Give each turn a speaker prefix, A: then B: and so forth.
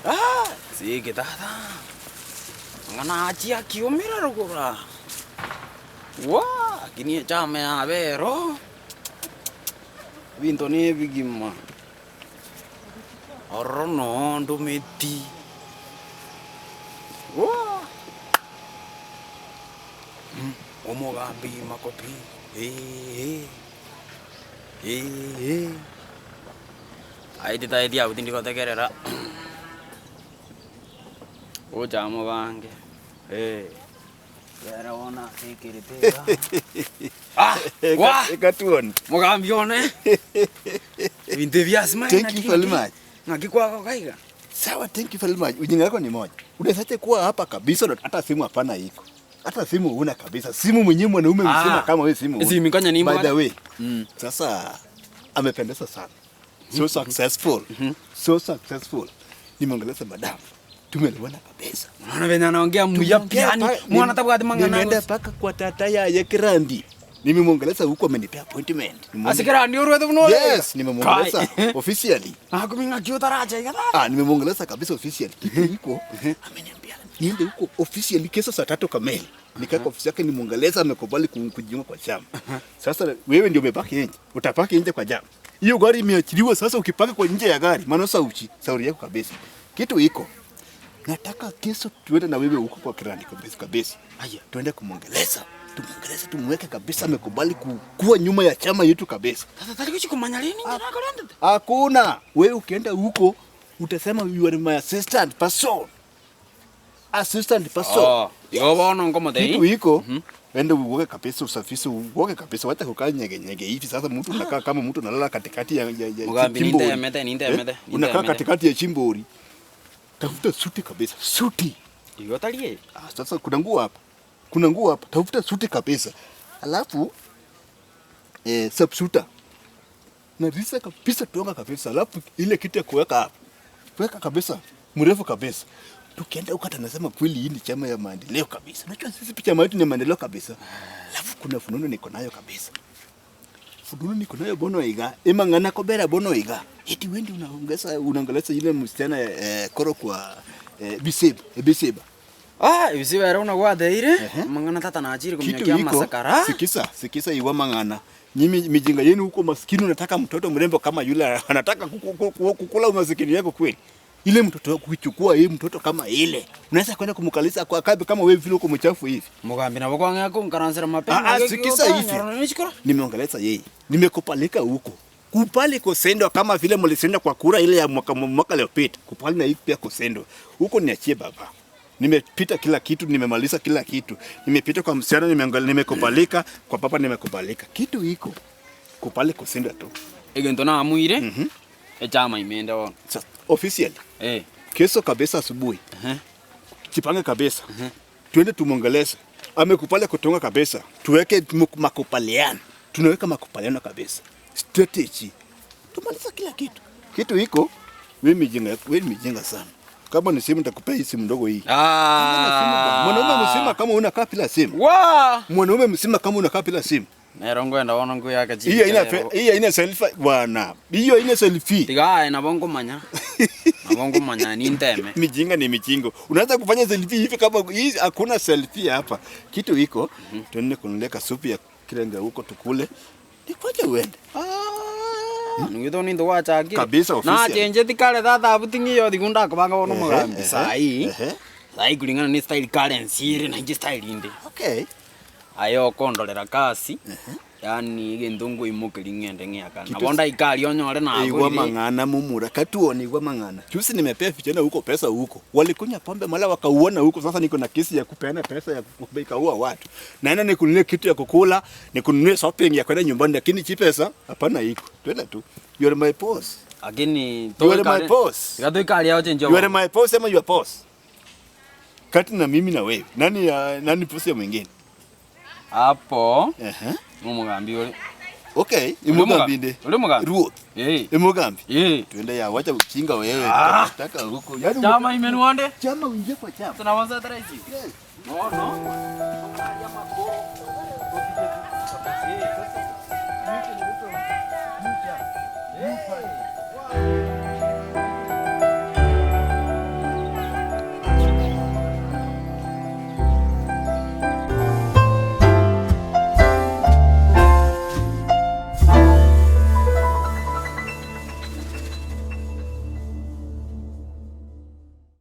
A: Ah, siki tata. Ng'ana achia kiumira rugura. Wa, lakini echama yabero. Ebinto na ebigima. Ororo noo ndometi. Wa. Omogambi makopi. Eh, eh. Eh, eh. Aye titaeti abwo tindi gotegerera. Gocha amo bange. Eh. Ere bono ase ekerete iga. Ah! Wa!
B: Ekatuoni.
A: Mogambi one. Ebinto ebi ase mani
B: Thank you very much.
A: Ng'aki kwagoka iga?
B: Sawa, thank you very much. Ujinga yako ni moja. Unawezaje kuwa hapa kabisa na hata simu hapana iko. Hata simu huna kabisa. Simu mwenyewe mwanaume mzima kama wewe simu huna.
A: Simu konya ni
B: By the
A: mbona?
B: way, sasa amependeza sana. So successful. So successful. Nimeongeleza madam. Tumeelewana kabisa.
A: Unaona venye anaongea muyapi yani mwana tabwati mang'ana.
B: Nimeenda paka kwa tata ya Yekirandi. Nimemwongeleza huko amenipea appointment.
A: Ase Kerandi orwete buna ore?
B: Yes, nimemwongeleza
A: Kai.
B: officially.
A: Nakumi ng'aki otaracha iga tata.
B: Ah, nimemwongeleza kabisa officially. Kitu iko ameniambia niende huko officially kesho saa 3 kamili. Nikaa kwa ofisi yake nimwongeleza, amekubali kujiunga kwa chama. Sasa wewe ndio umebaki nje. Utapaki nje kwa chama. Hiyo gari imeachiliwa sasa, ukipaka kwa nje ya gari, maana sasa uchi sauri yako kabisa. Kitu iko. Nataka kesho tuende na wewe huko kwa Kirandi kabisa kabisa.
A: Aya.
B: Tuende kumwongeleza. Tumwongeleze, tumweke kabisa amekubali kuwa nyuma ya chama yetu kabisa.
A: Tata tari gochikomanya rende inche nakorendete.
B: Hakuna. Wewe ukienda huko utasema you are my assistant person. Assistant person.
A: Oh, igo bono nkomotebia.
B: Kitu iko ende uoge kabisa, usafishe, uoge kabisa, wacha kukaa nyege nyege hivi. Sasa mtu unakaa kama mtu analala katikati ya
A: Mugambi,
B: chimbori.
A: nintemete, nintemete,
B: Eh? Unakaa
A: nintemete.
B: katikati ya chimbori. Tafuta suti kabisa, suti.
A: Igo tari.
B: Ah, sasa kuna nguo hapa. Kuna nguo hapa. Tafuta suti kabisa. Alafu subsuta. Na risa kabisa, tuonga kabisa. Alafu ile kitu ya kuweka hapa. Weka kabisa, mrefu kabisa. Tukienda huko hata nasema kweli hii ni chama ya maendeleo kabisa. Unajua sisi pia chama yetu ni maendeleo kabisa. Alafu kuna fununu niko nayo kabisa. Fununu niko nayo bono iga. Emangana kobera bono iga. Eti wewe ndio unaongeleza ile msichana koro kwa Biseba, Biseba.
A: Ah, ebisiba ere buna gwateire, mang'ana tata nachire
B: Kitu
A: kominyokia
B: iko
A: amasakara.
B: sikisa, sikisa iwa mang'ana. Nyinyi mijinga yenu huko maskini, unataka mtoto mrembo kama yule anataka kukula umaskini yako kweli? Ile mtoto kuchukua hii mtoto kama ile. Unaweza kwenda kumkalisha kwa kabi kama wewe vile uko mchafu hivi.
A: Mugambi nabo kwang'ea konkaransera mapema.
B: Ah, ah, sikisa hivi. Nimeongeleza yeye. Nimekupalika huko. Kupali kusendwa kama vile mlisenda kwa kura ile ya mwaka uliopita. Kupali na hii pia kusendwa. Huko niachie baba. Nimepita kila kitu, nimemaliza kila kitu. Nimepita kwa msichana, nimekubalika, kwa papa nimekubalika. Kitu iko. Kupali kusendwa tu.
A: Egento namuire. Echama imende bono.
B: Sasa officially
A: Eh.
B: kesho kabisa asubuhi. Jipange kabisa. Tuende tumuongeleze. Amekupale kutonga kabisa. Tuweke makubaliano. Tunaweka makubaliano kabisa. Strategy. Tumaliza kila kitu. Kitu iko, wewe mijinga sana. Kama ni simu nitakupea hii simu ndogo hii. Mwanaume mzima kama unakaa bila simu.
A: Wa!
B: Mwanaume mzima kama unakaa bila simu.
A: Nero ngwenda bono nguyaka
B: Hiyo haina hiyo haina selfie bwana. Hiyo haina selfie.
A: Tiga aye nabo nkomanya. Nabo nkomanya ninteme.
B: Mijinga ni mijingo. Unaweza kufanya selfie hivi kama hii hakuna selfie hapa. Kitu iko, tuende kununulia supu ya kirenga huko tukule. Nikwaje uende.
A: Nugito ninto gwachakire.
B: Kabisa, official.
A: Nachencheti kare tata abwo ting'iyo tigunda akobanga bono omogambi. Sahi. Sahi kulingana ni style currency ere nainche style inde.
B: Okay.
A: Aye okondorera kasi. Yaani egento nkoimokeria ng'ende ng'eakane.
B: Kitu
A: Nabo ndaikari onyore
B: Igwa
A: nagorire.
B: mang'ana mumura katuoni igwa mang'ana. Juzi nimepea vijana huko pesa huko. Walikunywa pombe mala wakauona huko. Sasa niko na kesi ya kupeana pesa ya kukaua watu. Naenda nikununulie kitu ya kukula, nikununulie shopping ya kwenda nyumbani, lakini chi pesa hapana iko. Twende tu. You are my boss.
A: Lakini
B: You are my boss.
A: Tiga toikari ao chenche
B: You are my boss ama your boss? Kati na mimi na wewe. Nani ya, nani boss ya mwingine?
A: Hapo. Umugambi ule.
B: Okay, imugambi nde.
A: Ule mugambi.
B: Ruoth.
A: Eh.
B: Imugambi.
A: Eh.
B: Tuende ya wacha uchinga wewe.
A: Ah.
B: Taka huko. Yaani
A: Chama imenuande?
B: Chama uingie kwa chama.
A: Tunaanza taraizi.
B: Yes.
A: No, no.